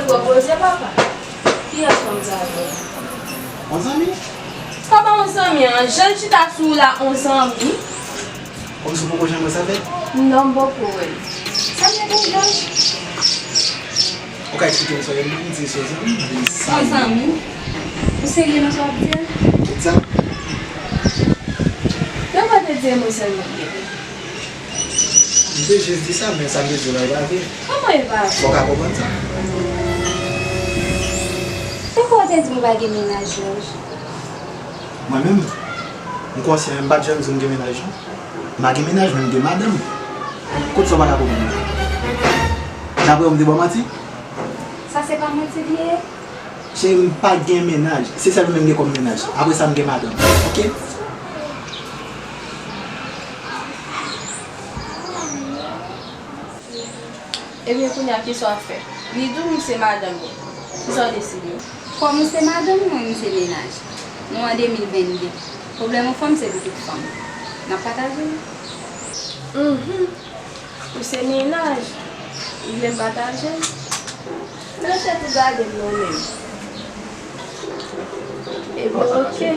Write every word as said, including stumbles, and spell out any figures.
Pwopoze papa. Kiyès fanm sa yo? On zanmi? Kòman on zanmi an? Jan l chita sou ou la, on zanmi? Kòmsi w poko janm wè sa fèt? Non, m poko wè l. Sa m gen pou Jòj? Ou ka eksplike m sa w ye? M di se zanmi, m di sa. On zanmi? Ou serye nan sa w ap di a? Tout sa. Yon kote di e mwen sèlman m gen. M te jis di sa, men sa m te di w la, e pa vre. Kòman e pa vre? Fò w ka konprann sa. Poukwa w te di m ou pa gen mennaj, Jòj? Mwen menm, m konsyan, m pa t janm di w m gen mennaj, non. M pa gen mennaj, men m gen madanm. Kot sa w pa ka konprann? Daprè w, m te ba w manti? Sa se pa manti li ye? Cheri, m pa gen mennaj. Se sèl mwen m gen kòm mennaj. Apre sa, m gen madanm. Oke? Ebyen, kounye a, kisa w ap fè? Li di w m se madanm li. Kisa w deside? Kòm ou se madanm mwen, m se mennaj. Nou an de mil venn de. Pwoblèm yon fanm se pou tout fanm. N ap pataje l. Mhm. Ou se mennaj. Ou vle m pataje l? Mechè tou gade m non menm. Ebyen, oke.